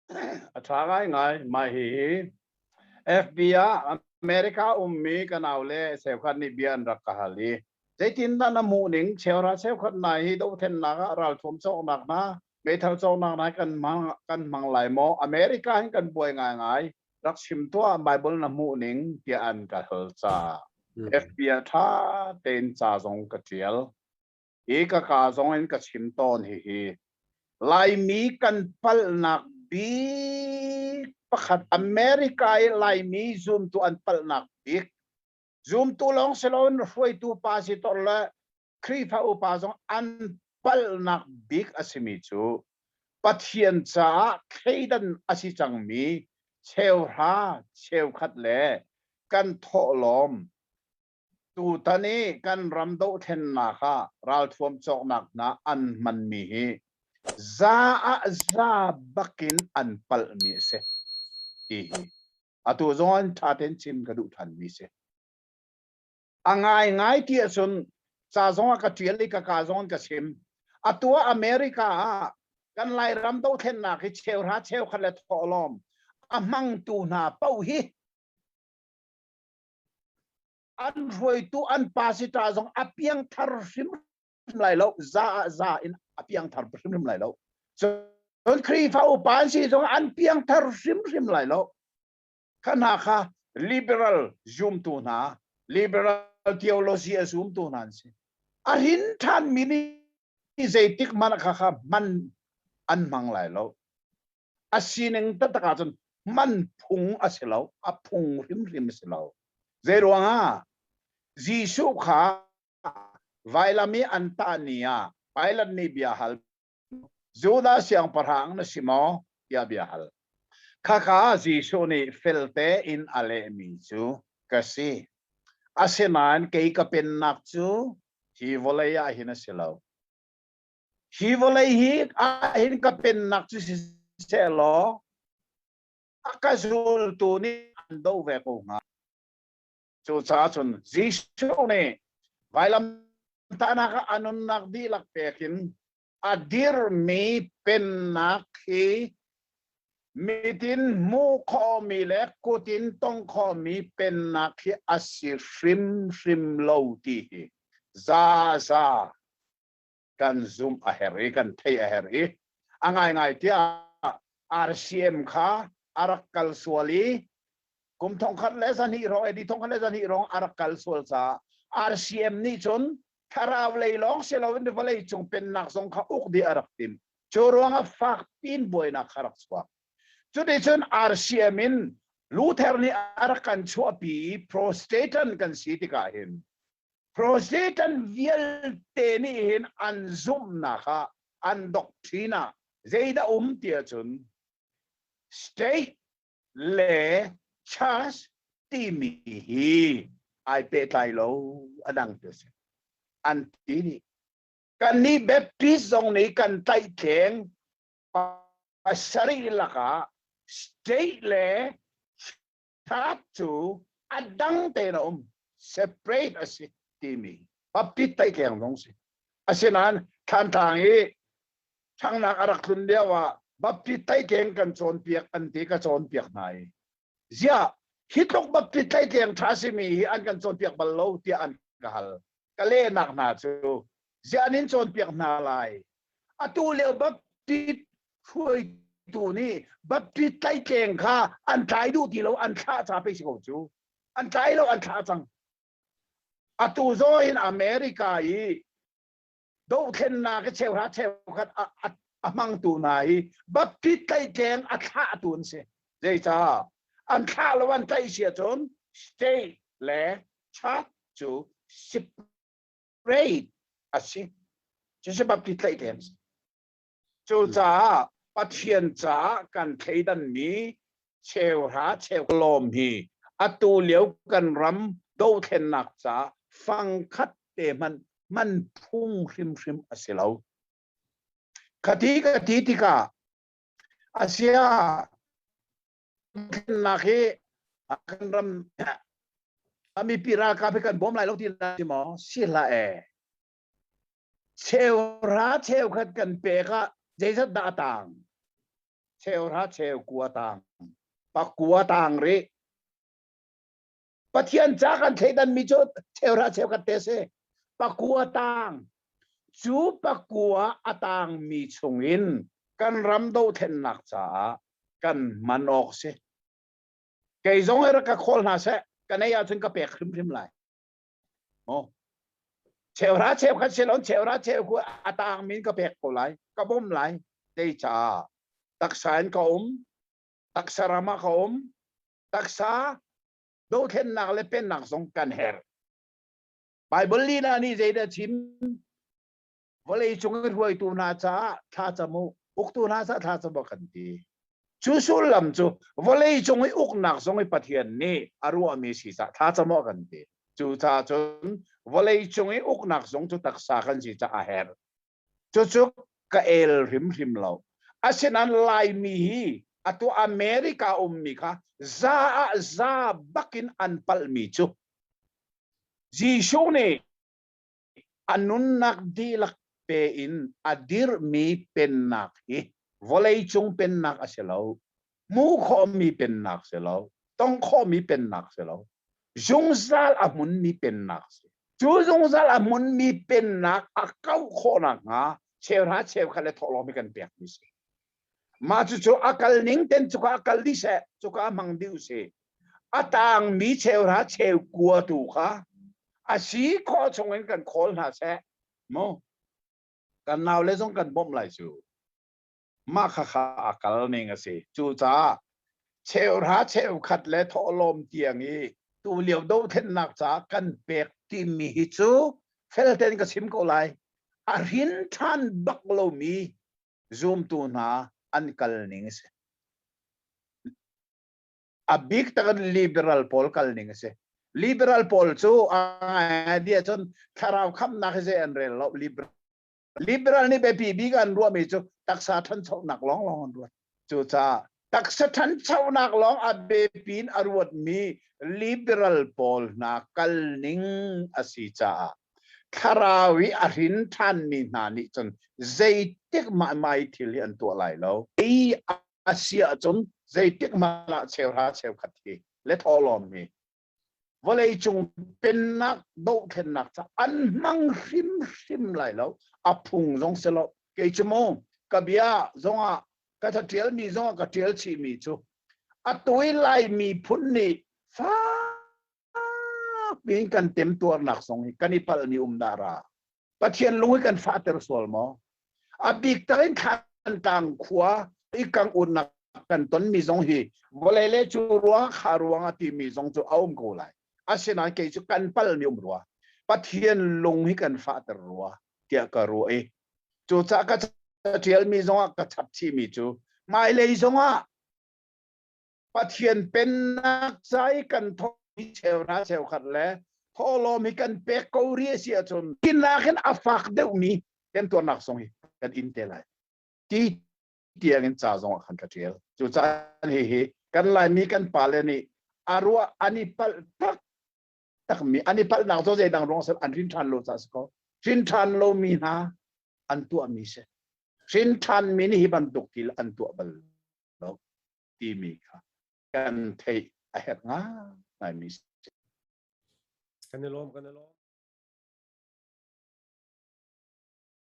A ṭha ngaingai. Mah hihi FB ah America ummi ka naule cheukhat nih bia an rak ka hal i zeitindah na hmuh ning cheuhra cheukhat hna hi dohthlennak ah ralthuam cawknak hna meithal cawknak hna kan hmang kan hmang lai maw? America hin kan buai ngaingai. Rak chim tuah Bible na hmuh ning tiah an ka hal caah FB ah ṭha tein ca zong ka ṭial. Hi ka ka zong in ka chim tawn hihi. Laimi kan palhnak bik pakhat America i Laimi zumtu an palhnak bik zumtu lawng si loin hruaitu pa si tor le Khrihfa upa zong an palhnak bik a simi cu Pathian caah thleidan a si cangmi cheuhra cheukhat le kan thawhlawm Tutan i kan ram dohthlennak ah ralthuam cawknak hna an hmanmi hi za ah za bakin an palhmi a si ti hi atu zong an ṭha tein chim ka duh ṭhanmi si. A ngaingai ti ahcun ca zong ah ka ṭial i ka ka zong in ka chim. Atu ah America ah kan Lairam dohthlennak hi cheuhra cheukhat le thawhlawm a hmangtu hna paoh hi an hruaitu an pastor zong a piangthar hrimhrim lai lo za ah za in a piangthar hrimhrim lai lo cun Khrihfa upa an si zong an piangthar hrimhrim lai lo kha hna kha liberal zumtu hna liberal theology a zumtu hna an si a rin ṭhan mi nih zeitik hmanh kha kha hman an hmang lai lo A sining taktak ahcun hman phung a si lo, a phung hrimhrim a si lo. Zeiruangah? Jesuh kha vailam i an tah ni ah Pilate nih bia hal, Judah siangpahrang na si maw? tiah bia hal. Khakha Jesuh nih felte in a lehmi cu ka si. Asinain kei ka pennak cu hi vawlei ah hin a si lo. Hi vawlei hi ahhin ka pennak cu siseh law a ka zultu nih an doh ve ko hnga. Cucaah cun Jesuh nih vailamtahnak ah a nunnak dihlak pek in a dirmi pennak hi mitin hmuh khawhmi le kut in tong khawhmi pennak hi a si hrimhrim lo ti hi zaza kan zumh a herh i kan theih a herh i a ngaingai tiah RCM kha a rak kal sual i kum thongkhat le zahnih hrawng AD thongkhat le zahnih hrawng a rak kal sual caah RCM nih cun thlarau lei lawng si loin vawlei cung pennak zong kha uk dih a rak tim. Cu ruangah fak piin buainak kha rak chuak. Cuticun RCM in Luther nih a rak kan chuahpi i Protestant kan si tikah hin Protestant vialte nih hin an zumhnak ah an doctrine ah zeidah um ti ahcun state le church timi hi ai pehtlai lo a dang ti a si. An ti dih. Kannih Baptist zong nih kan tlaihtleng pasarih lakah state le Church cu a dang tein a um separate a si timi Baptist teitleng zong si. Asinain Thlantlang i ṭhanghnak a rak tlun lio ah Baptist teitleng kan cawnpiak an ti ka cawnpiak hna i ziah hi tluk Baptist tleitleng ṭha simi hi an kan cawnpiak bal lo tiah an ka hal. Ka lehnak hna cu ziah an in cawnpiak hna lai atu lio Baptist hruaitu nih Baptist tleitleng kha an tlai duh ti lo an thlah ca pei si ko cu an tlai lo an thlah cang atu zaw in America i dohthlennak i cheuhra cheukhat a hmangtu hna hi Baptist tleitleng a thlahtu an si zeicah an thlah lo an tlaih si ahcun state le church cu separate a si cucu Baptist tleitleng si Cucaah Pathian caah kan thleidanmi cheuhra cheuhlawm hi atu lio kan ram dothlennak caah fangkhat te hmanh hman phung hrimhrim a si lo. Khati ka ti tikah asia thlennak hi kan ram mipi ralkap hi kan bawm lai lo ti si maw? Si hlah ee. Cheuhra cheukhat kan pek ah zeizat dah a tang? Cheuhra cheu kua tang. Pakua tang rih. Pathian ca kan thleidan mi cu cheuhra cheukhat te si. Pakua tang. Cu pakua a tang mi chungin kan ram dothlennak caah kan hman awk si. Kei zong hi rak ka khawl hna seh, ka nei ahcun ka pek hrimhrim lai. Oh. Cheuhra cheukhat silon cheuhra cheukhat a tang min ka pek ko lai, ka bawm lai. Tei caah taksa in ka um, taksa ram ah ka um, taksa dothlennak le pennak zong kan herh. Bible lila nih zeidah chim? Vawlei cung i hruaitu hna caah thlacam u, uktu hna caah thlacam u kan ti. Cu sullam cu vawlei cung i uknak zong i Pathian nih a ruahmi si caah thlacam u kan ti. Cucaah cun vawlei cung i uknak zong cu taksa kan si caah a herh. Cucu ka el hrimhrim lo. Asinain Laimi hi atu America ummi kha za ah za bakin an palhmi cu Jesuh nih a nunnak dihlak pe in a dirhmi pennak hi vawleicung pennak a si lo. Hmuh khawhmi pennak si lo. Tong khawhmi pennak si lo. Zungzal a hmunmi pennak si. Cu zungzal a hmunmi pennak a kauh khawh nakhnga cheuhra cheukhat le thawhlawm hi kan pekmi si. Mah cucu a kal ning ten cuka a kal dih seh, cuka a hmang dih usih. A tangmi cheuhra cheukua tu kha a si khawh chungin kan khawl hna seh. Mu kan naule zong kan bawmh lai cu. Mah khakha a kal ning a si. Cucaah cheuhra cheukhat le thawhlawm tiang i tu lio dothlennak caah kan pek timi hi cu fel tein ka chim ko lai. A hrin ṭhan bak lomi zumtu hna an kal ning a si. A bik takin liberal pawl kal ning a si. Liberal pawl cu a ngai ngai cun thlarau khamnak hi zei an rel lo. Liberal Liberal nih biapi bik an ruahmi cu taksa ṭhanchonak lawnglawng an ruat. Cucaah taksa ṭhanchonak lawng a biapi in a ruatmi liberal pawl hna kalning a si caah thlarau i a hrin ṭhanmi hna nih cun zeitik mah mai thil hi an tuah lai lo. Ei a si ahcun zeitik hmanh ah cheuhra cheukhat hi le thawhlawm hi vawleicung pennak dohthlennak ca an hmang hrimhrim lai lo. A phung zong si lo. Kei cu mu ka bia zongah ka ṭialmi zongah ka ṭial chihmi cu atu i Lai miphun nih fak piin kan temtuarnak zong hi kan i palhmi um dah ra. Pathian lung hi kan fahter sual maw? A bik tak in Thlantlang khua i kang unnak kan tonmi zong hi vawlei le cu ruang kha ruang a timi zong cu a um ko lai. Asinain kei cu kan palmi um rua. Pathian lung hi kan fahter rua tiah ka ruah i cucaah ka ṭialmi zongah ka chap chihmi cu hmailei zongah Pathian pennak ca i kan thawh cheuhra cheukhat le thawhlawm hi kan pek ko rih a si ahcun tinak in a fak deuhmi temtuarnak zong hi kan in te lai ti tiang in ca zong ah khan ka ṭial. Cucaah hihi kan Laimi kan pale nih a ruah an i palh tak takmi an i palhnak cu zeidang ruang sel an rin ṭhan lo ca si ko. Rin ṭhan lomi hna an tuahmi si. Rin ṭhanmi nih hi bantuk thil an tuah bal lo timi kha kan theih a herh ngaingaimi si. Kan i lawm, kan i lawm.